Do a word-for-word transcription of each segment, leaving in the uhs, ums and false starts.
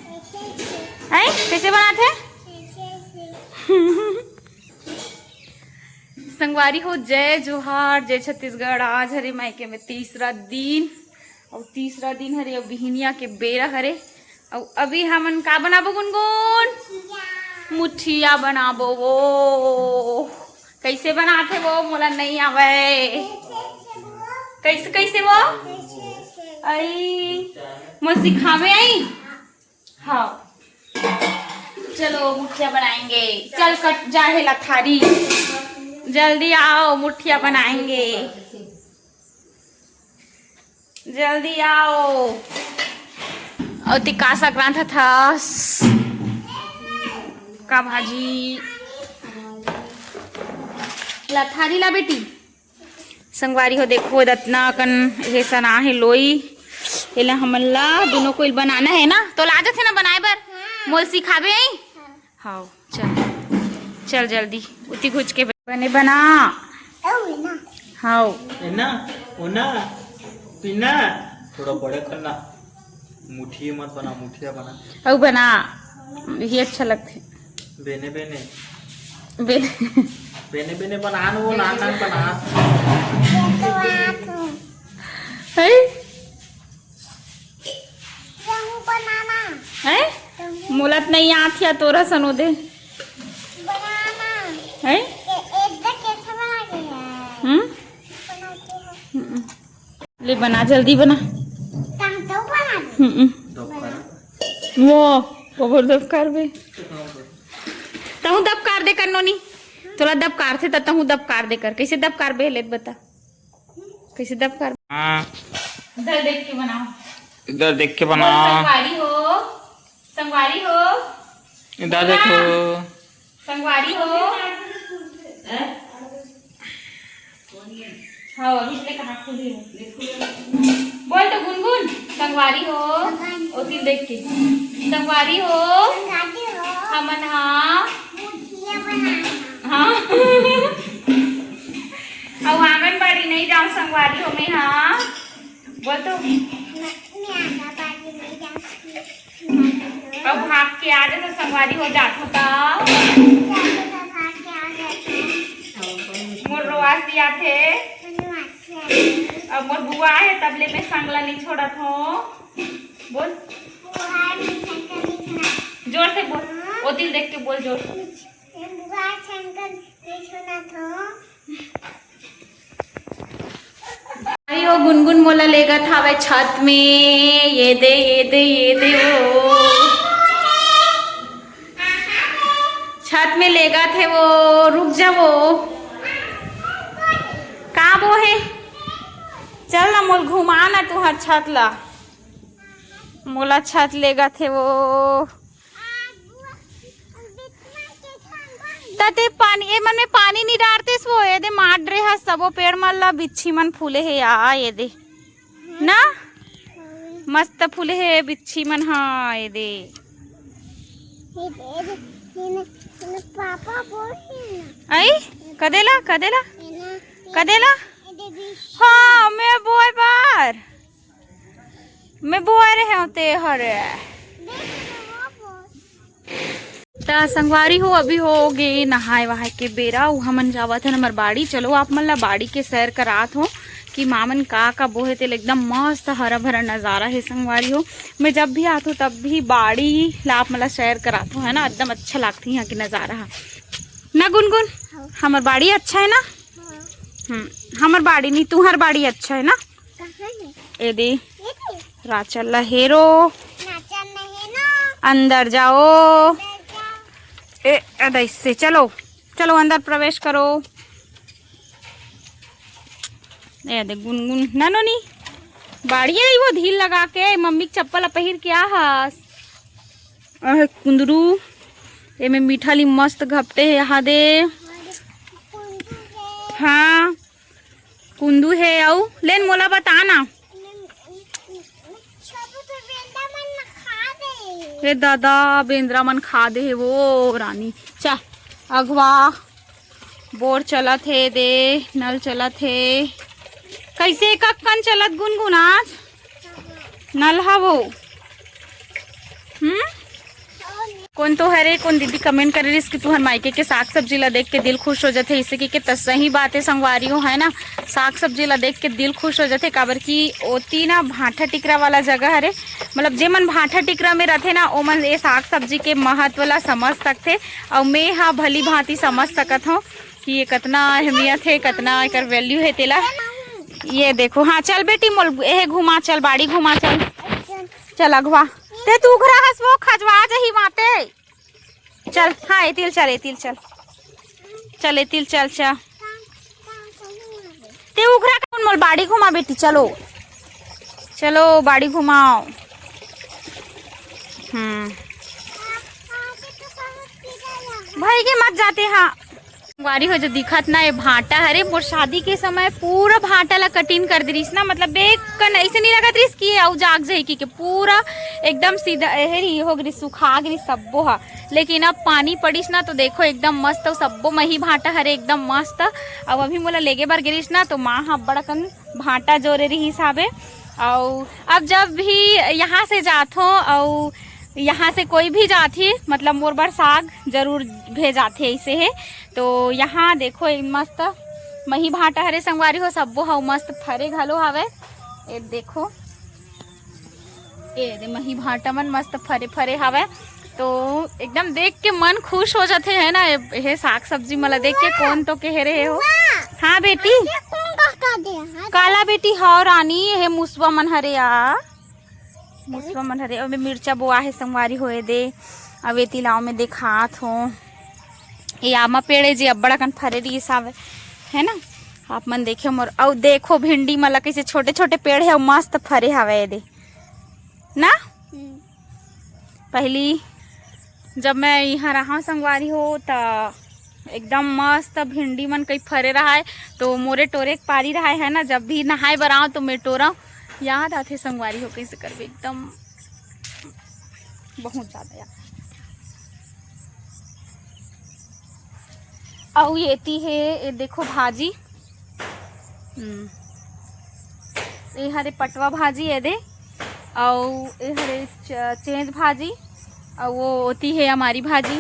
हैं, कैसे बनाथे? संगवारी हो, जय जोहार, जय छत्तीसगढ़। आज हरे मायके में तीसरा दिन, अउ तीसरा दिन हरे, अउ बिहनिया के बेरा हरे, अउ अभी हमन का बनाबो गुनगुन? मुठिया बनाबो। वो कैसे बनाथे वो, मोला नहीं आवे। कैसे, कैसे वो? आई, मोला सिखावे आई। हाँ, चलो मुठिया बनाएंगे। चल कट जा हे लथारी, जल्दी आओ, मुठिया बनाएंगे, जल्दी आओ। अउ तिका संक्रांत हथस का भाजी? लथारी ला बेटी। संगवारी हो, देखो, रत्ना अकन हे सना हे लोई। एला हमन ला दुनो कोई बनाना है ना, तो ला जथे ना बनाए बर। मोल सिखाबे आई। हाँ, चल, चल जल्दी, उती घुच के बने बना। हाँ, एना, ओना, ओना, पीना। थोड़ा बड़े करना, मुठिया मत बना, मुठिया बना। अउ बना, ये अच्छा लगथे। बेने बेने। बेने। बेने बेने बना न, वो नान नान बना। है? है? मोला त नहीं आत या तोरा सनो दे। है? हम्म? हम्म। ले बना, जल्दी बना। हम्म। वो कबर दबकार बे। तहूँ दबकार दे कर नोनी। तोला दबकार थे त तहूँ दबकार दे कर। कैसे दबकार बे, ले बता। कैसे दबकार? हाँ। इधर देख के बनाओ। इधर देख के बनाओ। संगवारी हो, संगवारी हो। इधर देखो। संगवारी हो। हाँ, अभी इसने कहा खुली हो। बोल तो गुनगुन, संगवारी हो। ओती देख के। संगवारी हो। हमन हा। हाँ। अउ आंगनबाड़ी नहीं जाओ संगवारी हो में, हाँ। बोल तो। अब भाग के आ जाता संगवारी हो जात होता। मोर रोआसी आथे। अब मोर बुआ है, तबले में संगला नहीं छोड़त हो। बोल। जोर से बोल। ओ दिल देख के बोल जोर से। अरे ओ गुनगुन मोला लेगत हावय छत में, ये दे, ये दे, ये दे ओ। छत में लेगत हे वो, रुक जा वो। का वो हे? चल ना मोल घुमा ना तुहर छत ला। मोला छत लेगत हे वो। तते पानी, ए मन में पानी नहीं डारतेस वो, ए दे मार डरे हा सबो पेड़ मन ला, बिच्छी मन फूले हे या, ए दे ना, मस्त फूले हे बिच्छी मन हा, ए दे। पापा बोल। आई कदेला, कदेला, कदेला। हाँ, मैं बोए बार। मैं बोए रहे होते हरे। त संगवारी हो, अभी हो गे नहाए वहाए के बेरा, उ हमन जावत हन हमर बाड़ी। चलो आप मन ला बाड़ी के सैर करात हो कि मामन का का बोहे तेल, एकदम मस्त हरा भरा नजारा हे संगवारी हो। मैं जब भी आत हो तब भी बाड़ी ला आप मन ला सैर करात हो, है ना, एकदम अच्छा लागथे यहाँ के नजारा ह ना गुनगुन। हमर बाड़ी अच्छा है ना? हम्म, हमर बाड़ी नहीं, तुहर बाड़ी अच्छा है ना? ए दे। राचल ला हेरो। अंदर जाओ। ए, ए दे, इससे चलो, चलो अंदर प्रवेश करो। ए दे गुनगुन, ननोनी बाड़ी आई वो धील लगा के मम्मी के चप्पल ला पहिर के आ हस। अहे कुंदरू, एमे मीठा ली मस्त घपटे हे, यहाँ दे। हाँ। कुंदू हे अउ लेन मोला बता ना। हे दादा, बेंदरा मन खा दे हे वो रानी। चा अगवा बोर चलत हे दे, नल चलत हे। कैसे एक कन चलत गुनगुन आज नल हा वो? हम्म। कोन तो हरे, कोन दीदी कमेंट करे रिहिस कि तुहर मायके के साग सब्जी ला देख के दिल खुश हो जाथे, इसे कि, कि त सही बात है संगवारी हो, है ना। साग सब्जी ला देख के दिल खुश हो जाथे, काबर कि ओती ना भांठा टिकरा वाला जगह हरे, मतलब जे मन भांठा टिकरा में रथे ना, ओमन ये साग सब्जी के महत्व ला समझ सकथे। अउ मैं हा भली भांति समझ सकत हूँ कि ये कतना अहमियत है, कतना एकर वैल्यू है तेला। ये देखो, हाँ चल बेटी, मोल एहे घुमा चल, बाड़ी घुमा चल, चल अगवा। ते तू उघरा हस वो खजवा जही माते। चल, हाँ, एतिल चल, एतिल चल। चल, एतिल चल, चल। ते उघरा कौन मोल बाड़ी घुमा बेटी, चलो। चलो, बाड़ी घुमाओ। हम्म। भाई के मत जाते, हाँ। संगवारी हो जो दिखत ना, ये भांटा हरे, मोर शादी के समय पूरा भांटा ला कटिंग कर दे रिहिस ना, मतलब एक कन ऐसे नहीं लगत रिहिस कि ये अउ जाग जाही कि, कि पूरा एकदम सीधा एहरी हो गई, सुखा गई सब्बो हा। लेकिन अब पानी पड़िस ना, तो देखो एकदम मस्त, अउ सब्बो मही भांटा हरे एकदम मस्त। अब अभी मोला लेगे बर गिरिस ना, तो माँ हा अब्बड़ अकन भांटा जोरे रिहिस हावे। अउ अब जब भी यहाँ से जात हो, अउ यहाँ से कोई भी जात ही, मतलब मोर बर साग जरूर भेजाथे, ऐसे है। तो यहाँ देखो, एक मस्त मही भांटा हरे संगवारी हो, सब्बो हव मस्त फरे घलो हावे। ये देखो, ए दे मही भांटा मन मस्त फरे फरे हावय। तो एकदम देख के मन खुश हो जाथे, है ना। ए, हे साग सब्जी मला देख के कौन तो कह रहे हो? हाँ बेटी। काला बेटी, हव रानी, हे मुसवा मन हरे आ, मुसवा मन हरे। अबे मिर्चा बोआ हे संगवारी होए दे। अबे तिलाव में देखात हो, ये आमा पेड़ है जी, अब्बड़ अकन फरे रिहिस हावे, है ना। आप मन देखे मोर, अउ देखो भिंडी मला कैसे छोटे छोटे पेड़ है, अउ मस्त फरे हावे ये दे ना। हम्म। पहली जब मैं यहाँ रहा संगवारी हो, त एकदम मस्त भिंडी मन कई फरे रहाय, तो मोरे टोरे के पारी रहाय है ना। जब भी नहाए बर आऊँ तो मैं टोरा, याद आथे संगवारी हो, कैसे करबे एकदम बहुत ज्यादा याद। अउ एती हे, ये देखो भाजी, हम्म। ए हरे पटवा भाजी ए दे, अउ ए हरे च-, चेंज भाजी, अउ वो ओती हे अमारी भाजी,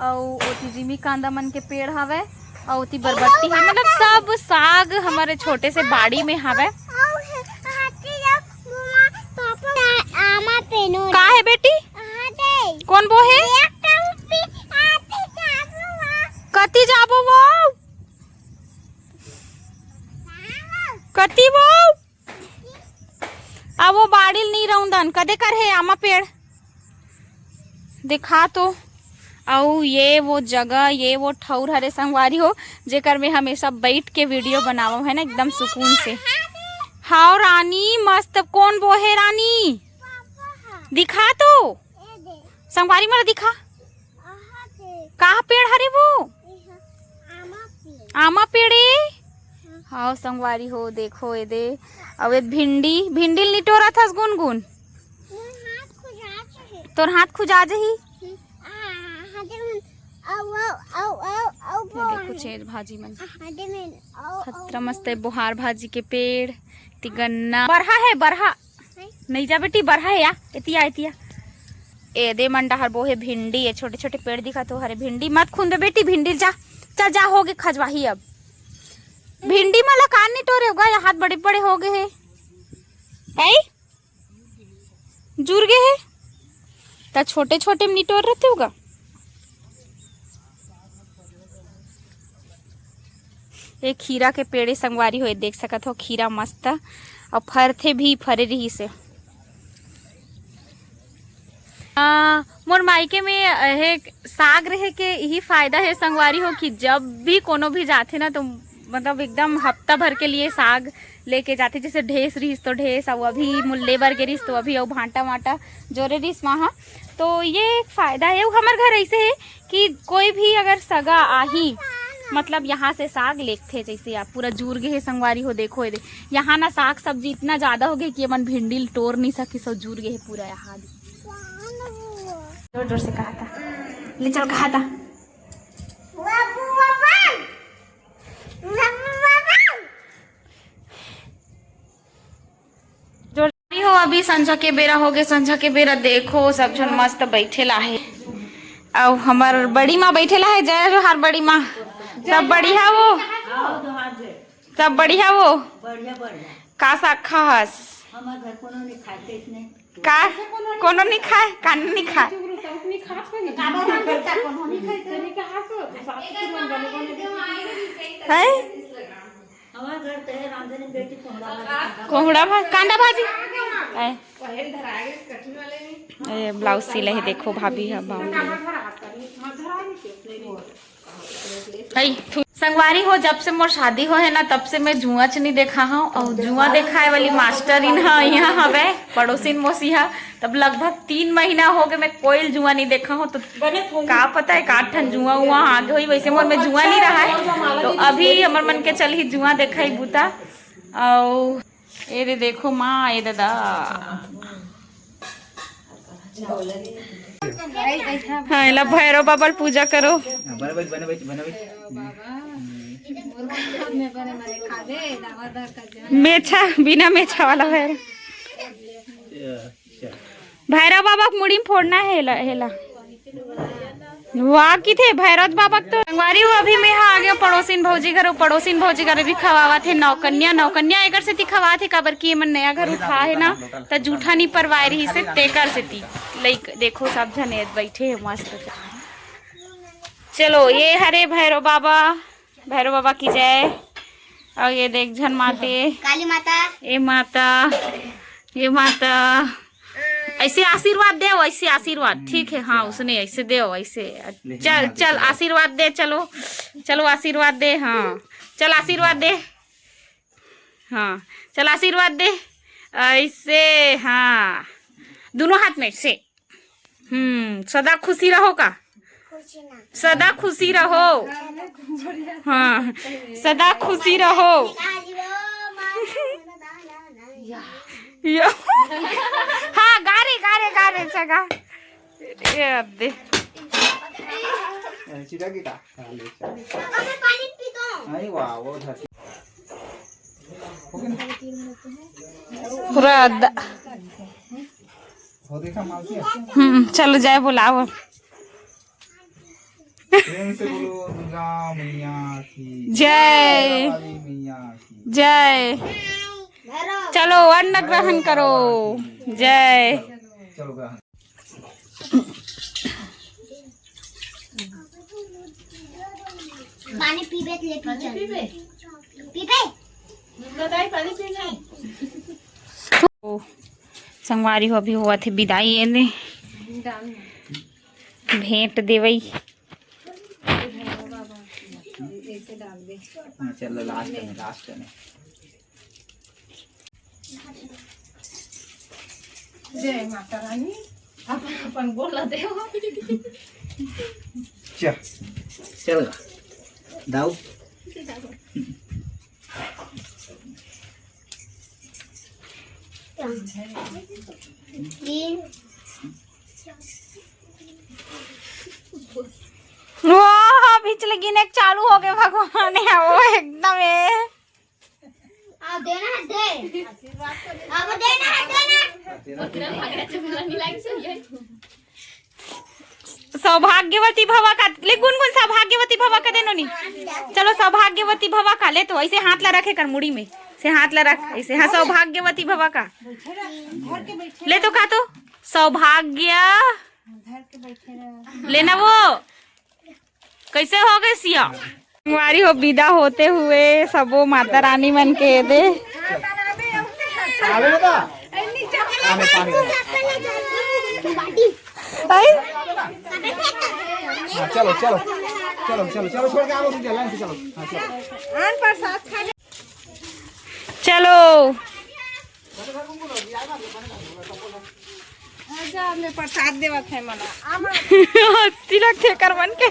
अउ ओती जिमी कांदा मन के पेड़ हवय, अउ ओती बरबट्टी हे, मतलब सब साग हमारे छोटे से बाड़ी में हवय। आमा पेनो का हे बेटी? कौन वो हे? कति जाबो वो? कति वो? अब वो बाड़ी ल नी रौंदन, कदे कर हे आमा पेड़? देखा तो। अउ ये वो जगह, ये वो ठौर हरे संगवारी हो, जेकर में हमेशा बैठ के वीडियो बनावव, है ना, एकदम सुकून से। हाव रानी, मस्त। कौन वो हे रानी? दिखा तो। संगवारी मन दिखा। कहाँ पेड़ हरे वो? आमा पेड़े। हाँ संगवारी हो, देखो ए दे। अउ ए भिंडी, भिंडी ल निटोरत हस गुनगुन। तोर हाथ खुजा जही। ये देखो चेंज भाजी मन। खतरा मस्त है, बोहार भाजी के पेड़, तिगन्ना। बरहा है, बरहा। नहीं जा बेटी, बरहा है या, एतिया, एतिया। ए दे मन डहर बोहे भिंडी है, छोटे छोटे पेड़ दिखा तो हरे। भिंडी मत खुंदे बेटी, भिंडी ल जा, चल जा, होगे खजवाही अब। भिंडी मला कान निटोरे होगा, ये हाथ बड़े बड़े हो गए है। आई? जुर गए है, त छोटे छोटे में निटोर रहते होगा। ये खीरा के पेड़े संगवारी होए, देख सकत हो, खीरा मस्त अउ फरथे भी, फरे रहिस हे। आ, मोर मायके में, अ, हे साग रहे के यही फायदा है संगवारी हो कि जब भी कोनो भी जाथे ना, तो मतलब एकदम हफ्ता भर के लिए साग लेके जाथे। जैसे ढेस रहिस तो ढेस, अउ अभी मुल्ले बर गे रहिस तो अभी अउ भांटा वांटा जोरे रहिस वहाँ। तो ये एक फायदा है। अउ हमर घर ऐसे है कि कोई भी अगर सगा आही, मतलब यहाँ से साग लेगथे, जैसे आप पूरा जुर गे हे संगवारी हो, देखो ये दे, यहाँ ना साग सब्जी इतना ज्यादा हो गए कि ये मन भिंडी ल टोर नहीं सकिस, सब जुर गे हे पूरा यहाँ। जोर जोर से कहा था, ले चल कहा था। जोर हो, अभी संझा के बेरा हो गए, संझा के बेरा देखो सब झन मस्त बैठे ला हे। अउ हमर बड़ी माँ बैठे ला हे। जय जोहार बड़ी माँ। सब बढ़िया वो? सब बढ़िया वो? का साग खाहस? का? कोनो नहीं खाए, कान नहीं खाए। हैं? कोहड़ा भाजी, कांदा भाजी। हैं? ए, ब्लाउज सिले हे, देखो भाभी ह, बाबू। है, थू-, संगवारी हो, जब से मोर शादी हो हे ना, तब से मैं जुआच नहीं देखा हूँ। और जुआ देखाए वाली मास्टर इन ह, यहाँ हवे, पड़ोसिन मोसी ह। तब लगभग तीन महीना हो गए, मैं कोई जुआ नहीं देखा हूँ। तो का पता है, का ठन जुआ उआ आ गए होई। वैसे मोर में जुआ नहीं रहा है। तो अभी हमर मन के चलही जुआ देखा ही बूता। और ये दे देखो माँ, ये दादा। हाँ, एला भैरव बाबा ल पूजा करो। मेछा, बिना मेछा वाला भैरव। भैरव बाबा के मुड़ी में फोड़ना है, हेला, हेला। वाह, किथे भैरव बाबा के तो। संगवारी हो, अभी मैं हा आ गया पड़ोसिन भौजी घर। पड़ोसिन भौजी घर भी खवावत हे नौकन्या। नौकन्या एकर सेती खवात हे, काबर कि एमन नया घर उठा हे ना, त जूठा नहीं परवाए रही से, तेकर सेती। लइक देखो, सब झन ए बैठे हे मस्त। चलो, ये हरे भैरव बाबा, भैरव बाबा की जय। और ये देख झन माते, काली माता। ए माता, ये माता, ऐसे आशीर्वाद दे, ऐसे आशीर्वाद, ठीक है? हाँ, उसने ऐसे दे, ऐसे। चल, चल, आशीर्वाद दे, चलो, चलो, आशीर्वाद दे। हाँ, चल, आशीर्वाद दे। हाँ, चल, आशीर्वाद दे, ऐसे। हाँ, दोनों हाथ में से। हम्म, सदा खुशी रहो का? सदा खुशी रहो। हाँ, सदा खुशी रहो। यो। हाँ, गा रे, गा रे, गा रे, अच्छा गा। ये अब दे। चिढ़ा के का? हाँ, ले चल। पूरा द- हम्म, चलो, जय बोलाओ। प्रेम से बोलो दुर्गा मैया की जय। काली मैया की जय। चलो, अन्न ग्रहण करो। जय। चलो, ग्रहण। पानी पीबे त ले पी चल। पीबे? बताई, पानी पीना है। ओ, संगवारी हो, अभी होवत हे बिदाई, एने भेंट देवई। हाँ, चलो, लास्ट में, लास्ट में। जय माता रानी। अपन, अपन बोला देव। चल, चल गा। दाऊ। तीन। वो बीच ले गिने चालू हो गए भगवान, है वो एकदम है। अब देना है, दे। अब देना है, देना। सौभाग्यवती भवा का, ले गुनगुन, सौभाग्यवती भवा का दे नोनी। चलो, सौभाग्यवती भवा का ले तो, ऐसे हाथ ला रखे कर मुड़ी में, से हात ला रख ऐसे। हाँ, सौभाग्यवती भवा का। ले तो का तो सौभाग्य लेना वो। कैसे हो गए सिया? संगवारी हो, विदा होते हुए सबो माता रानी मन के दे। आवे ना। आने पानी। आई? हाँ, चलो, चलो, चलो, चलो, चलो, छोड़ के आओ, लाइन से चलो। हाँ, चलो। आन प्रसाद खा ले। चलो। आजा, मैं प्रसाद देवत है मना। आमा। हंसी लगते कर मन के।